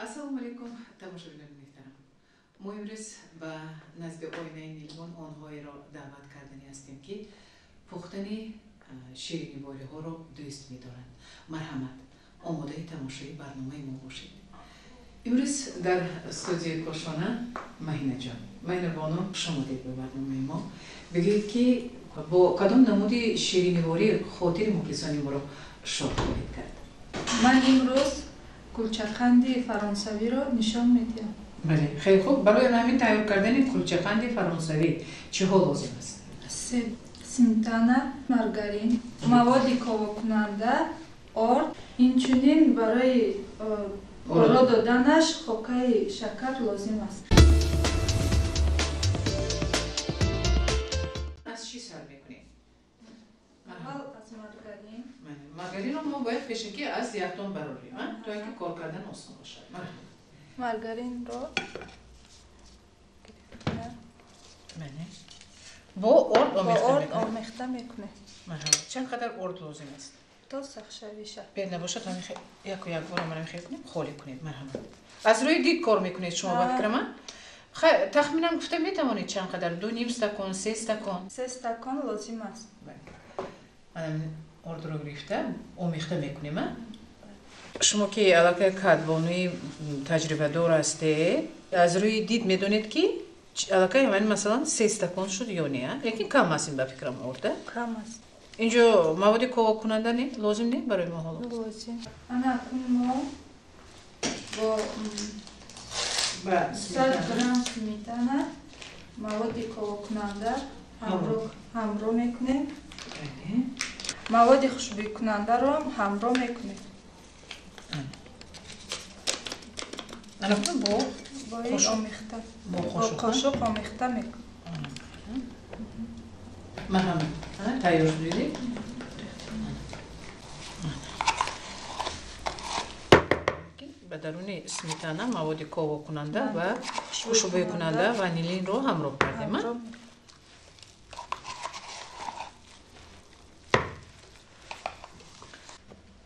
Ассалому алайкум, тамошобинони муҳтарам. Мо имрӯз ба назди оинаи Нилгун онҳоеро даъват кардани ҳастем, ки пухтани ширинибориҳоро дӯст медоранд. Марҳамат, омодаи тамошои барномаи мо бошед. Имрӯз дар студияи Кошона Маҳинаҷон. Маҳинабону, хуш омадед ба барномаи мо. Бигӯед, ки бо кадом намуди шириниборӣ хотири мухлисони моро шод хоҳед кард? Ман имрӯз кулчақанди фаронсавиро нишон медиҳам. Бале, хеле хуб. Барои ҳамин тайёр кардани кулчақанди фаронсавӣ чиҳо лозим аст? Себ, сметана, маргарин, маводи ковокунанда, орд, инчунин барои оро доданаш хокаи шакар лозим аст. Аз чӣ сар мекунем? Аввал аз маргарин. Маргаринро мо бояд пешакӣ аз яхдон барорем, то ин ки кор кардан осон бошад. Маргаринро бо орд омехта мекунем. Чанд қадар орд лозим аст? То сахтшавиша. Бе набошад, яку якбора мана мехел кунем, холӣ кунед. Марҳамат. Аз рӯи дид кор мекунед шумо, ба фикрам? Тахминан гуфта метавонед чанд қадар? 2,5 стакон, 3 стакон? 3 стакон лозим аст. Манам ордро гирифта омехта мекунем. Шумо ки аллакай кадбонуи таҷрибадор ҳастед, аз рӯи дид медонед, ки аллакай ман масалан 3 стакон шуд ё не, лекин кам аст ин, ба фикрам, орда? Кам аст. Инҷо маводи ковокунанда не лозим не барои мо ҳоло? Лозим. Ана акнун мо бо 100 грамм сметана маводи ковокунанда ҳамроҳ мекунем. Маводи хушбӯйкунандаро ҳамроҳ мекунем. Ана бо омехта, бо қошуқ омехта мекунем. Марҳамат, тайёр шуд, дидед? Ба даруни сметана маводи ковокунанда ва хушбӯйкунанда ванилинро ҳамроҳ кардем.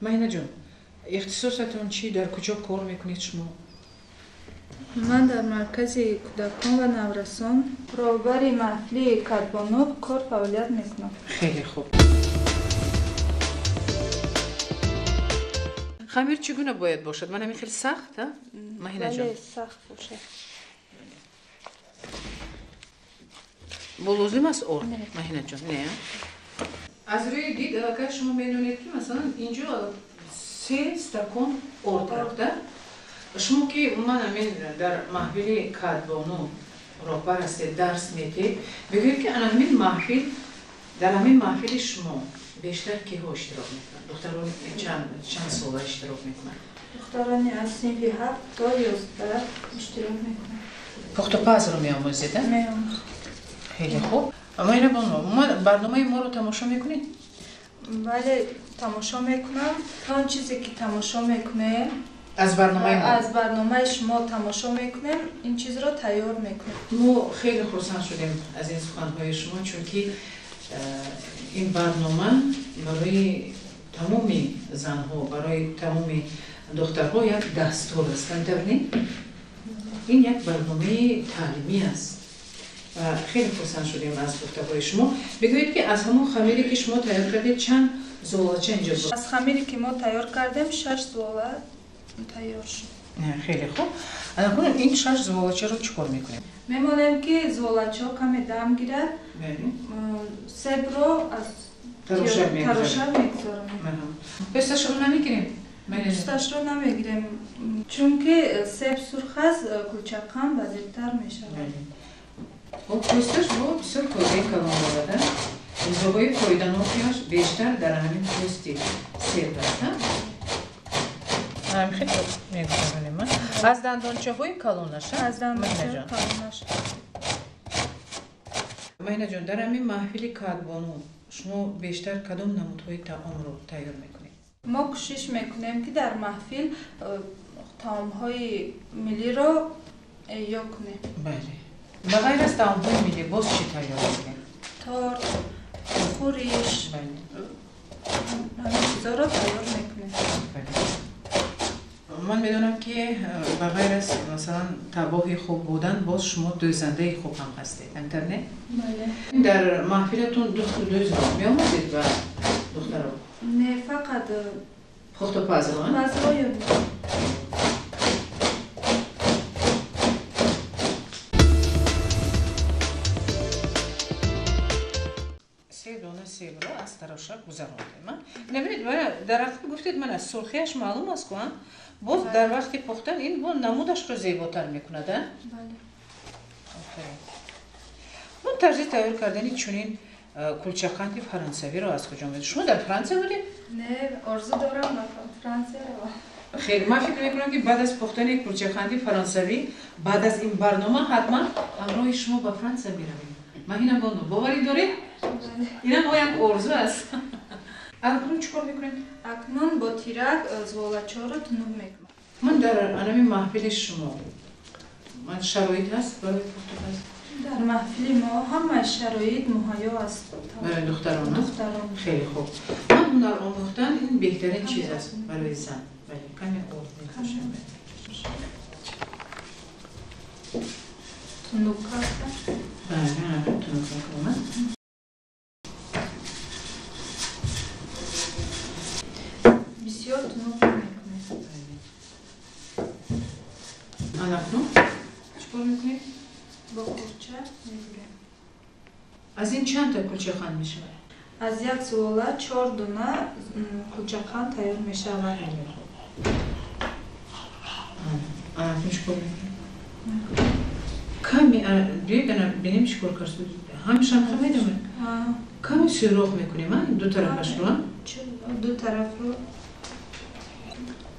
Маҳинаҷон, ихтисосатон чӣ? Дар куҷо кор мекунед шумо? Ман дар маркази кӯдакон ва наврасон роҳбари маҳфили кадбону кор фаъолият мекунам. Хеле хуб. Хамир чӣ гуна бояд бошад? Ман ҳамин хеле сахт, а? Маҳинаҷон? Бале, сахт бошад. Бо лозим аст орд, Маҳинаҷон? Не? Аз рӯи дид аллакай шумо медонед, ки масалан инҷо 3 стакон орд рафта. Шумо ки умуман ҳамин дар маҳфили кадбону роҳбар ҳастед, дарс медиҳед, бигӯед, ки ана ҳамин маҳфил, дар ҳамин маҳфили шумо бештар киҳо иштирок мекунанд? Духтарони чанд сола иштирок мекунанд? Духтарони аз синфи 7 то 11 иштирок мекунанд. Пухтупазро меомӯзед, а? Меомӯзем. Хеле хуб. Маҳинабону, барномаи моро тамошо мекунед? Бале, тамошо мекунам. Он чизе ки тамошо мекунем, аз барномаи мо, аз барномаи шумо тамошо мекунем, ин чизро тайёр мекунем. Мо хеле хурсанд шудем аз ин суханҳои шумо, чунки ин барнома барои тамоми занҳо, барои тамоми духтарҳо як дастур аст, ҳамтавр не? Ин як барномаи таълимӣ аст ва хеле хурсанд шудем аз гуфтаҳои шумо. Бигӯед, ки аз ҳамон хамире ки шумо тайёр кардед чанд золача инҷо буд? Аз хамире ки мо тайёр кардем 6 зола тайёр шуд. Хеле хуб. Акнун ин 6 золачаро чӣ кор мекунем? Мемонем, ки золачаҳо каме дам гирад. Себро аз тароша мегузаронем. Песташро намегирем? Песташро намегирем, чунки себ сурх аст, кулчақанд базиртар мешавад. Хуб, пӯсташ бо бисёр фоидаи калон дорад. Ғизоҳои фоиданокиаш бештар дар ҳамин пӯсти себ аст. Ҳамин хеле мегузаронем. Аз дандончаҳои калонаш? Аз дандончаҳои калонаш. Маҳинаҷон, дар ҳамин маҳфили кадбону шумо бештар кадом намудҳои таомро тайёр мекунед? Мо кӯшиш мекунем, ки дар маҳфил таомҳои миллиро эҳё кунем. Бале. Ба ғайр аз таомҳои миллӣ боз чӣ тайёр мекунед? Торт, хӯриш, ҳамин чизҳоро тайёр мекунем. Ман медонам, ки ба ғайр аз, масалан, табоҳи хуб будан, боз шумо дӯзандаи хуб ҳам ҳастед, ҳамтар не? Бале. Дар маҳфилатон духту дӯзро меомӯзед ба духтаро? Не, фақат пухтупазро? Пазро ёд. Се дона себро аз тароша гузарондем. Набинед, дар ҳақиқат гуфтед, мана сурхиаш маълум аст ку, боз дар вақти пухтан ин бо намудашро зеботар мекунад, а? Бале. Офарин. Ман тарзи тайёр кардани чунин кулчақанди фаронсавиро аз куҷо медонед? Шумо дар Франсия будед? Не, орзу дорам ба Франсия равам. Хеле, ман фикр мекунам, ки баъд аз пухтани кулчақанди фаронсавӣ, баъд аз ин барнома ҳатман ҳамроҳи шумо ба Франсия меравем. Маҳина бону, боварӣ доред? Инам як орзу аст. Акнун чӣ кор мекунед? Акнун бо тирак зуволачоро тунук мекунам. Ман дар анами маҳфили шумо ман шароит ҳаст барои пухтупаз? Дар маҳфили мо ҳама шароит муҳайё аст. Барои духтарон? Духтарон. Хеле хуб. Ман ҳунар омӯхтан ин беҳтарин чиз аст барои зан. Бале, каме орд мепӯшам. Тунук карда? Бале, тунук мекунам. Бисёр тунук мекунем. Анакнун чӣ кор мекунед? Бо курча мебурем. Аз ин чанд та кулчақанд мешавад? Аз як зувола 4 дона кулчақанд тайёр мешавад. Хеле хуб. Анакнун чӣ кор мекунед? Каме биёед, ана бинем чӣ кор кард. Ҳамеша ҳам медонед? Каме сӯрох мекунем, ду тарафашро? Ду тарафро.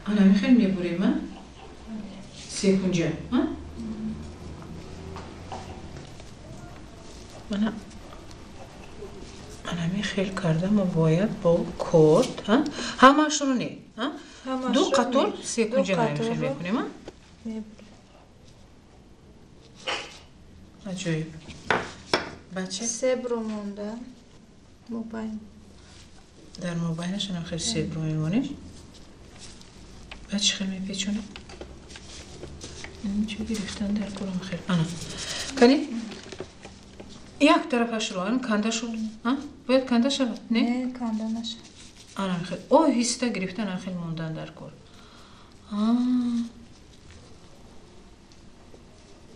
Ана мехел мебурем, секунҷа. Мана анами хел карда мо бояд бо корд, ҳамаашро не, ду қатор секунҷа хел мекунем. Аҷоиб. Бача? Себро монда мобайн. Дар мобайнаш анам хел себро мемонем. Баъд чӣ хел мепечонем? Чӣ гирифтан дар корам хел. Ана. Кани? Як тарафашро ан канда шуд, бояд канда шавад, не? Не, канда нашавад. Ана хел оҳиста гирифтан, ан хел мондан дар кор.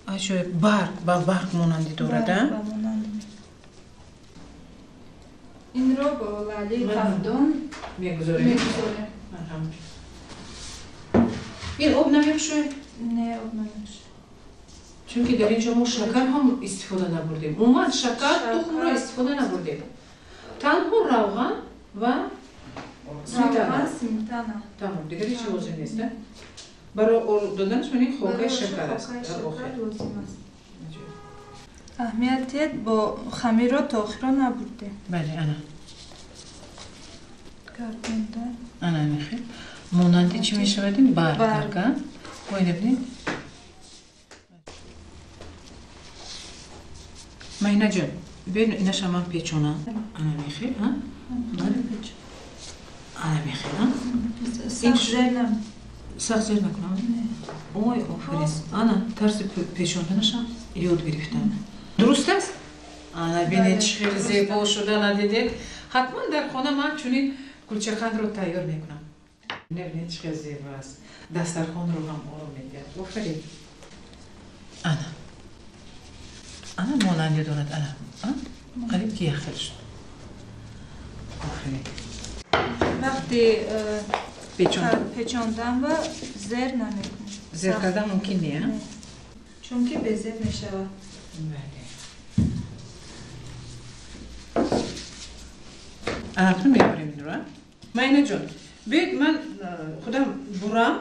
Аҷоиб, барг ба барг монандӣ дорад, а? Инро бо лаъли тафдон мегузорем. Ин об намепӯшоед? Не, об намепӯшоед. Чунки дар ин ҷо мо шакар ҳам истифода набурдем. Умуман шакар, тухмро истифода набурдем. Танҳо равған ва сметана. Сметана. Тамом, дигар ҳеҷ лозим нест, а? Барои орд доданаш ман ин хокаи шакар аст. Дар охир. Аҳамият диҳед, бо хамирро то охиро набурдем. Бале, ана. Гардонда. Ана мехел. Монанди чӣ мешавад ин? Барг, а? Бояд бинед. Маҳинаҷон, биёед инаша ман печонам. Ана мехел, а? Ана мехел, а? Сахт зер нам. Сахт зер накунам? Ой, офарин. Ана, тарзи печонданашам ёд гирифтам. Дуруст аст? Ана бинед, чӣ хеле зебо шуда, надидед? Ҳатман дар хона ман чунин кулчақандро тайёр мекунам. Небинед, чӣ хеле зебо аст. Дастархонро ҳам ором медиҳад. Офарин. Ана. Ана монандӣ дорад, ана. Қариб ки яхел шуд. Офарин. Вақти печондан ва зер намекунем. Зер кардан мумкин не, а? Чунки безеб мешавад. Бале. Анакнун мебурем инро, а? Маинаҷон, биёед ман худам бурам,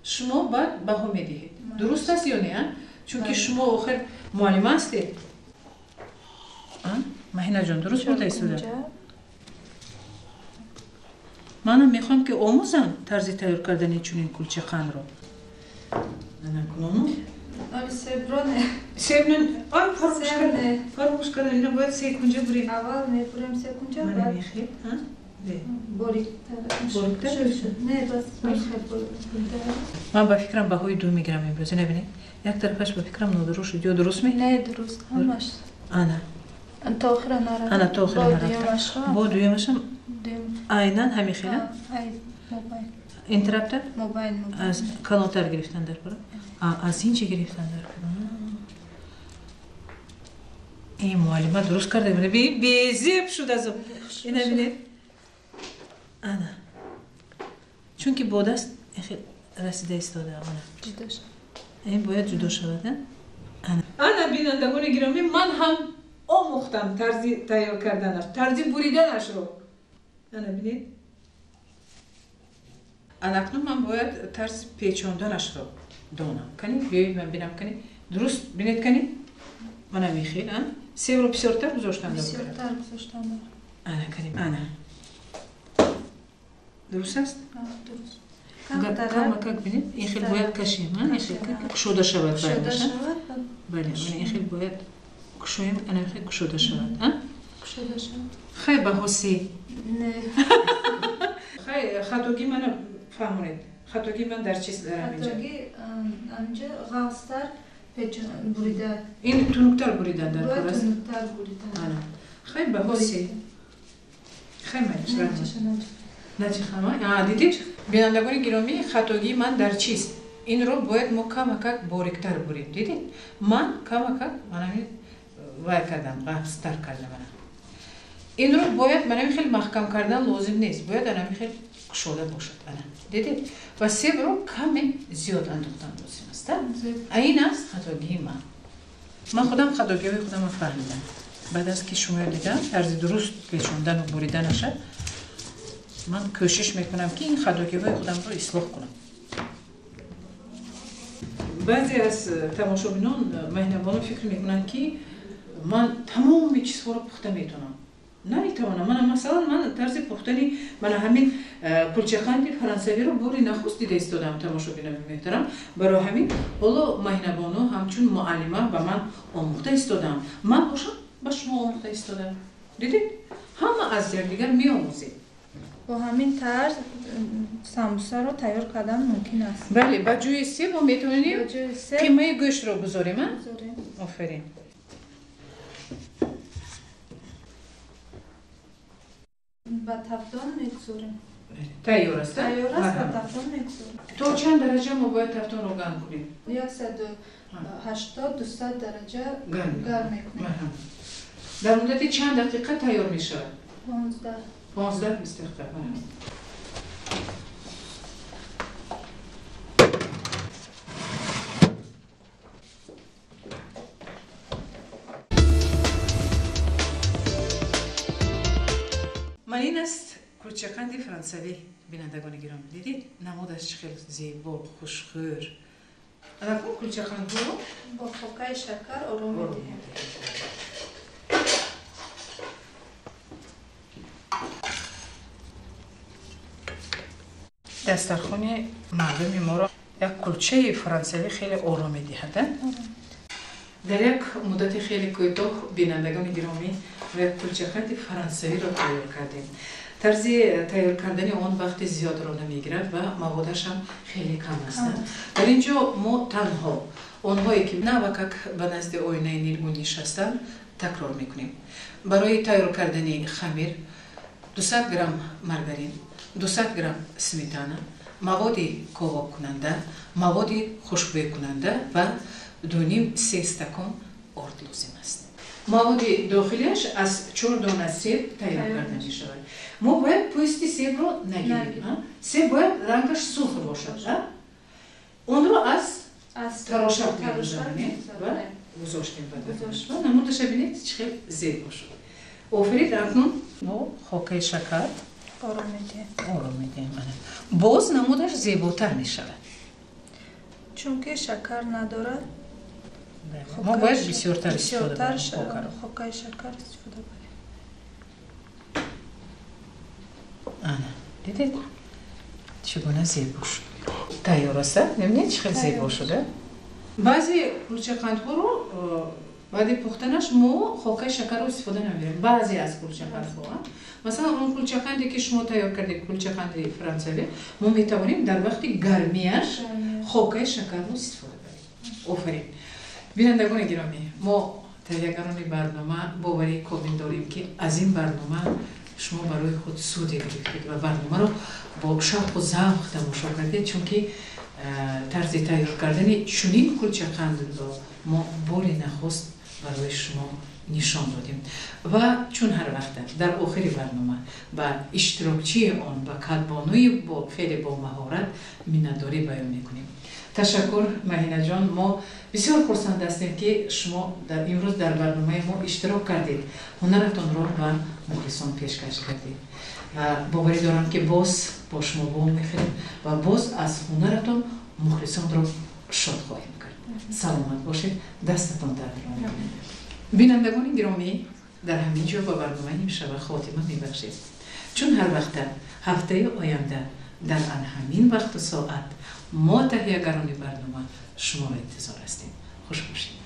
шумо баъд баҳо медиҳед. Дуруст аст ё не, а? Чунки шумо охир муаллима ҳастед. Маҳинаҷон, дуруст бурда истода? Манам мехоҳам, ки омӯзам тарзи тайёр кардани чунин кулчақандро. Анакунон. Оли себро не. Себ не. Ай, фаромӯш кардам. Фаромӯш кардам. Ина бояд се кунҷа бурем. Аввал мебурем се кунҷа, баъд. Мана мехел, а? Бориктар шуд. Не, бас ман ба фикрам баҳои ду мегирам имрӯз. Ина бинед, як тарафаш ба фикрам нодуруст шуд. Ё дуруст ме? Не, дуруст. Ҳамаш. Ана. То охира нарафт. Ана, то охира нарафт. Бо дуюмашам айнан ҳамин хела? Ин тарафта? Аз калонтар гирифтан дар кора? Аз ин чӣ гирифтан дар кора? Ин муаллима дуруст карда. Безеб шуд аз ина бинед. Ана. Чунки бо даст расида истода. Ана. Ин бояд ҷудо шавад. Ана. Ана, бинандагони гиромӣ, ман ҳам омӯхтам тарзи тайёр карданаш, тарзи буриданашро. Ана бинед. Ана акнун ман бояд тарзи печонданашро донам. Кани, биёед ман бинам, кани. Дуруст бинед, кани? Мана михел, а? Себро бисёртар гузоштам. Бисёртар гузоштам. Ана, кани, ана. Дуруст аст? Дуруст. Камакак бинед, ин хел бояд кашем, ин хел кушода шавад. Кушода шавад. Бале, ин хел бояд кушоем, ана хел кушода шавад, а? Кушода шавад. Хай баҳо се. Не. Хай хатогӣ мана фаҳмонед. Хатогӣ ман дар чист дар ҳаминҷа? Хатогӣ анҷа ғафстар бурида. Ин тунуктар буридан дар кор аст? Тунуктар буридан. Ана. Хай баҳо се. Хай майлиш, раҳмат. Начихама? А, дидед? Бинандагони гиромӣ, хатогии ман дар чист? Инро бояд мо камакак бориктар бурем. Дидед? Ман камакак манами вай кардам, ғафстар кардам. Ана. Инро бояд манами хел маҳкам кардан лозим нест. Бояд анами хел кушода бошад. Ана. Дидед? Ва себро каме зиёд андохтан лозим аст. А ин аст хатогии ман. Ман худам хатогиҳои худамро фаҳмидам. Баъд аз ки шуморо дидам, тарзи дуруст печондану буриданаша, ман кӯшиш мекунам, ки ин хатогиҳои худамро ислоҳ кунам. Баъзе аз тамошобинон, маҳинабонон фикр мекунанд, ки ман тамоми чизҳоро пухта метавонам. Наметавонам. Мана, масалан, ман тарзи пухтани мана ҳамин кулчақанди фарансавиро бори нахуст дида истодам, тамошобинони муҳтарам. Барои ҳамин ҳоло маҳинабону ҳамчун муаллима ба ман омӯхта истодам. Ман бошам ба шумо омӯхта истодам. Дидед? Ҳама аз якдигар меомӯзем. Бо ҳамин тарз самбусаро тайёр кардан мумкин аст. Бале, ба ҷои себ мо метавонем қимаи гӯштро гузорем, а? Офарин. Ба тафдон мегузорем. Тайёр аст? Тайёр аст, ба тафдон мегузорем. То чанд дараҷа мо бояд тафдонро гарм кунем? 180-200 дараҷа гарм мекунем. Дар муддати чанд дақиқа тайёр мешавад? 15. 15-20 дақиқа. Ман ин аст кулчақанди франсавӣ, бинандагони гиромӣ. Дидед, намудаш чӣ хел зебо, хушхӯр. Анакун кулчақандҳоро бо хокаи шакар ором медиҳем. Дастархони мардуми моро як кулчаи франсавӣ хеле ором медиҳад. Дар як муддати хеле кӯтоҳ, бинандагони гиромӣ, мо як кулчақанди франсавиро тайёр кардем. Тарзи тайёр кардани он вақти зиёдро намегирад ва маводаш ҳам хеле кам аст. Дар ин ҷо мо танҳо онҳое, ки навакак ба назди оинаи нилгун нишастанд, такрор мекунем. Барои тайёр кардани хамир 200 грамм маргарин, 200 грамм сметана, маводи ковобкунанда, маводи хушбӯйкунанда ва 2,5-3 стакон орд лозим аст. Маводи дохилиаш аз 4 дона себ тайёр карда мешавад. Мо бояд пӯсти себро нагирем. Себ бояд рангаш сурх бошад. Онро аз тарошак мегузаронем ва гузоштем ба дарунаш. Ва намудаша бинед, чӣ хел зебо шуд. Офарид, акнун мо хокаи шакар ором медиҳем. Ором медиҳем. Боз намудаш зеботар мешавад. Чунки шакар надорад. Мо бояд бисёртар истифода барем. Хокаи шакар истифода барем. Ана, дидед? Чӣ гуна зебо шуд. Тайёр аст, мебинед чӣ хел зебо шуда? Баъзе кулчақандҳоро Баъди пухтанаш мо хокаи шакарро истифода намебарем. Баъзе аз кулчақандҳо, масалан, он кулчақанде, ки шумо тайёр кардед, кулчақанди франсавӣ, мо метавонем дар вақти гармияш хокаи шакарро истифода барем. Офарин! Бинандагони гиромӣ, мо, таҳиягарони барнома, боварии комил дорем, ки аз ин барнома шумо барои худ суде гирифтед ва барномаро бо шавқу завқ тамошо кардед, чунки тарзи тайёр кардани чунин кулчақандро мо бори нахуст барои шумо нишон додем. Ва чун ҳар вақта дар охири барнома ба иштирокчии он, ба кадбонуи хеле бомаҳорат миннатдорӣ баён мекунем. Ташаккур, Маҳинаҷон, мо бисёр хурсанд ҳастем, ки шумо имрӯз дар барномаи мо иштирок кардед, ҳунаратонро ба мухлисон пешкаш кардед ва боварӣ дорам, ки боз бо шумо вомехӯрем ва боз аз ҳунаратон мухлисонро шод хоҳем кард. Саломат бошед, дастатон дард накунад. Бинандагони гиромӣ, дар ҳамин ҷо ба барномаи имшаба хотима мебахшед. Чун ҳар вақта, ҳафтаи оянда дар ан ҳамин вақту соат мо, таҳиягарони барнома, шуморо интизор ҳастем. Хуш бошед.